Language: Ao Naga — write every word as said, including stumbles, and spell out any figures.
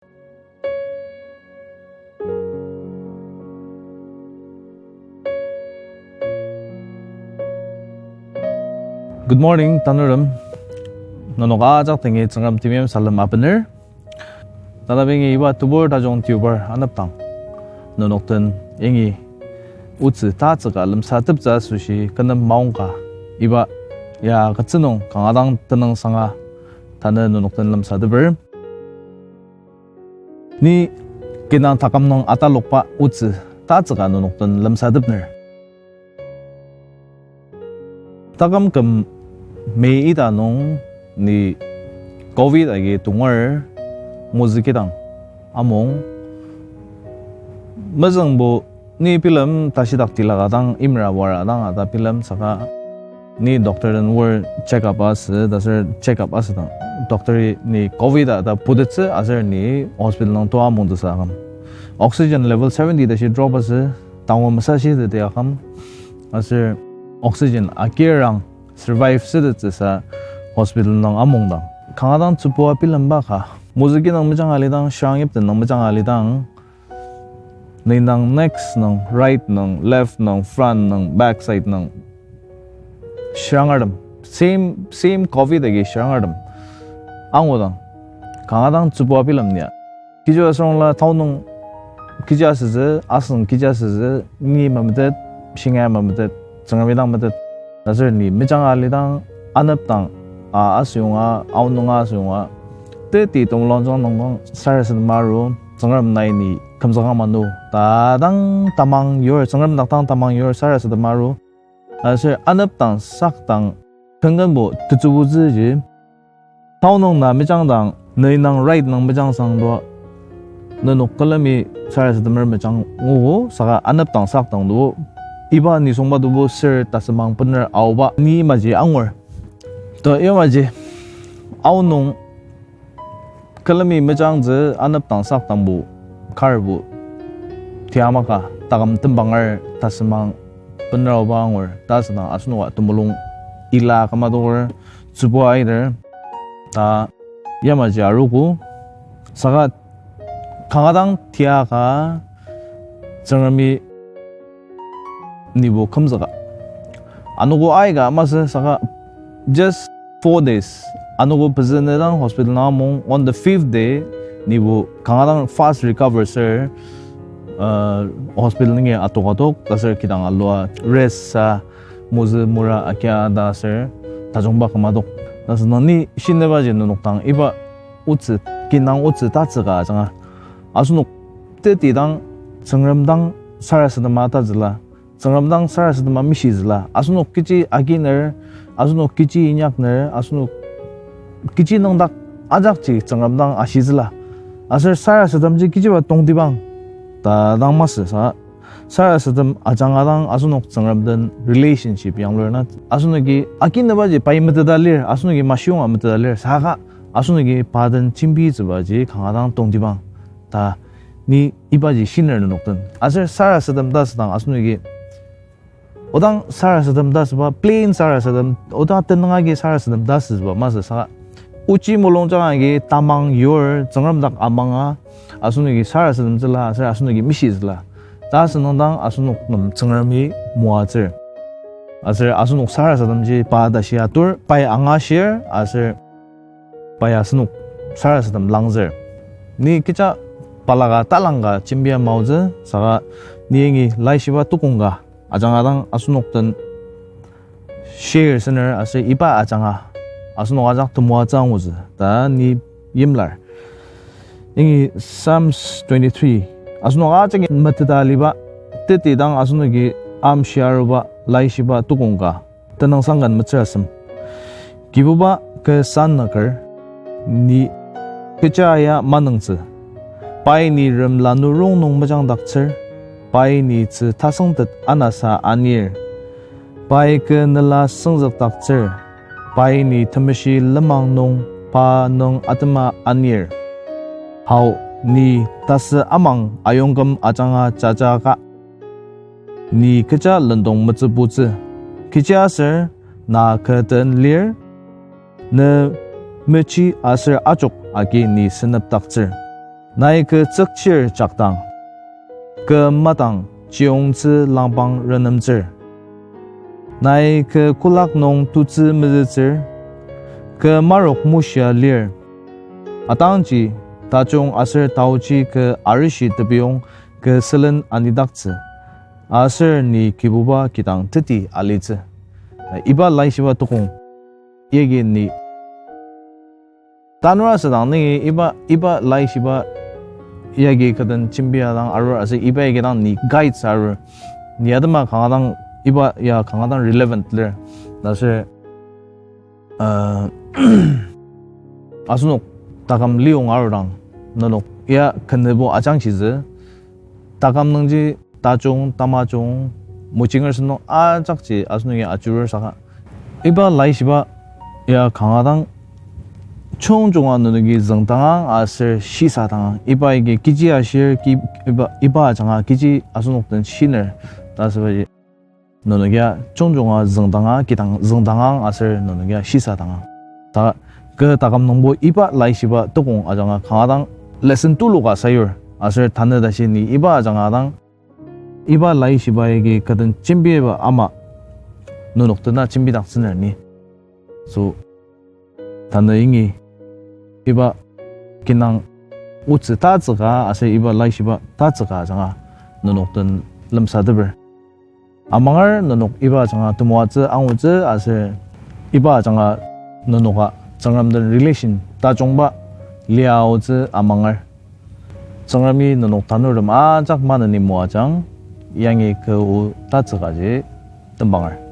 Good morning, tanurtem. Nenok ajak dangi Tsüngrem temeim salem abener. Tanabang yangi iba tebur tajung Deobar anepdang nenok den yangi otsü tatsüka lemsateptsü asoshi kü nem maongka, iba ya ketsü nung kanga dang tenüngsanga tanü nenok den lemsateper. Ni kinang taküm nung atalokba otsü tatsüka nenok den lemsatepner. Taküm küm May ita nung ni covid agi tonger mozü kidang amung. Mezüngbo ni bilem tashidak tilaka dang imra wara dang ata bilem saka ni doctor den wor check up asü, ta aser check up asüdang doctor-i ni covid ata putettsü aser ni hospital nung toa mungtesa aküm. Oxygen level seventy tashi drop asü, tangu mesashi teti aküm. Aser oxygen akirang survive sütettsüsa hospital nung amungdang kanga dang tsübua bilemba ka. Mozü kidang mejanga lidang, shirang yipten nung mejanga lidang, ni indang next nung, right nung, left nung, front nung, back side nung shirangertem, same, same covid agi shirangertem angudang kanga dang tsübua bilem nia. Kechi asürongla tao nung kechi asütsü, asüng kechi asütsü, ni mametet, shinga mametet, Tsüngremi dang metet. Aser ni mejanga lidang, anepdang, a, asüyonga, aonunga asüyonga, teti temulung jang nungdang sarasadema aru, Tsüngrem nai ni kümzüka manu ta dang tamang yur, Tsüngrem dak dang tamang yur sarasadema aru. Aser anepdang sakdang kenkenbo tetsübutsüji, tao nung na mejangdang, ni indang right nung mejangsang do, nenok külemi sarasademer mejang ngugo, saka anepdang sakdang do, iba nisungba dobo ser tasümang bener aoba ni maji angur. To yamaji, aonung külemi mejangtsü anepdang sakdangbo karbo tiamaka taküm tembanger tasümang bener aoba angur ta asüdang asenoka temulung ila küma adoker tsübua aiter ta yamaji arogo saka kanga dang tiaka Tsüngremi nibo kümzüka. Anogo aika masü saka just four days. Anogo pezü nü dang hospital nung amung, on the fifth day, nibo kanga dang fast recover ser, uh, hospital nungi atokadok, ta aser kidang alua rest sa, mozü mora akia ta aser tajungba kümadok. Ta asünung ni shinübaji nenok dang iba otsü, kinang otsü tatsüka ajanga asenok teti dang Tsüngrem dang sarasadema tatsüla, Tsüngrem dang sarasadema mishitsüla, asenok kechi aginer, asenok kechi inyakner, asenok kechi nüngdak ajakji Tsüngrem dang ashitsüla. Aser sarasademji kechiba tongtibang ta dang masü sa, sarasadem ajanga dang asenok Tsüngrem den relationship yanglur na. Asenoki akinübaji pai meteta lir, asenoki mashiyonga meteta lir, saka asenoki pa den jembitsübaji kanga dang tongtibang ta ni ibaji shiner nenok den. Aser sarasadem ta asüdang asenoki odang sarasadem ta asüba, plain sarasadem, odang tenüng agi sarasadem ta asüba masü saka ochi mulungjang agi tamang yur Tsüngrem dak amanga asenoki sarasademtsüla aser asenoki mishitsüla ta asünung dang asenok nem Tsüngremi moatsür. Aser asenok sarasademji pa tashi atur, pai angashir, aser pai asenok sarasadem langzür. Ni kecha balaka talangka jembia maotsü, saka ni yangi laishiba tukong ka ajanga dang asenok den share sener aser iba ajanga asenok ajak temoatsü angutsü ta ni yimlar. Yangi Psalms twenty-three, asenok ajaki meteta aliba, teti dang asenoki amshia aruba laishiba tukong ka tenüngsang ken metsür asem. Kibuba, kü sannüker, ni kecha ya manüngtsü. Pai ni rem lanurong nung mejangdaktsür, pai ni tzü tasüngtet anasa anir. Pai kü nela süngzükdaktsür, pai ni temeshi lenmang nung pa nung atema anir. Hao, ni tasü amang ayongküm ajanga jajaka, ni kecha lendong metsübutsü. Kechiaser na kü den lir, ne mechi aser ajok agi ni senepdaktsür. Nai kü tsükchir jakdang, kü madang chiyongtsü langpang renemtsür. Nai kü kolak nung tutsü mezütsür, kü marok mushia lir. Atangji, tajung aser taoji kü arishi tebiyong kü sülen anidaktsü, aser ni Kibuba kidang teti alitsü. Iba laishiba tokong yagi ni tanur asüdang nungi iba, iba laishiba yagi kü den jembiadang arur aser iba yagi dang ni guides arur. Ni atema kanga dang iba ya kanga dang relevant lir. Taser, uh, asenok taküm liyong arudang, nenok ya kenübo ajangshitsü, taküm nungji tajung, tamajung, mojinger sentong ajakji asenoki ajurur saka, iba laishiba ya kanga dang jungjunga nenoki züngdangang aser shisadangang. Iba yagi kechi ashir, ki-, iba, iba ajanga kechi asenok den shiner ta asübaji nenok ya jungjunga züngdanga, kidang züngdangang aser nenok ya shisadangang. Ta kü taküm nungbo iba laishiba tokong ajanga kanga dang lesson tuluka sayur aser tanü tashi ni iba ajanga dang iba laishiba yagi kü den jembiba ama nenok dena jembidaktsüner ni. So, tanü yangi iba kinang otsü tatsüka aser iba laishiba tatsüka ajanga nenok den lemsateper. Amanger nenok iba ajanga temoatsü angutsü aser iba ajanga nenoka Tsüngrem den relation tajungba liaotsü amanger. Tsüngremi nenok tanurtem ajak maneni moajang, yangi kü o tatsükaji tembanger.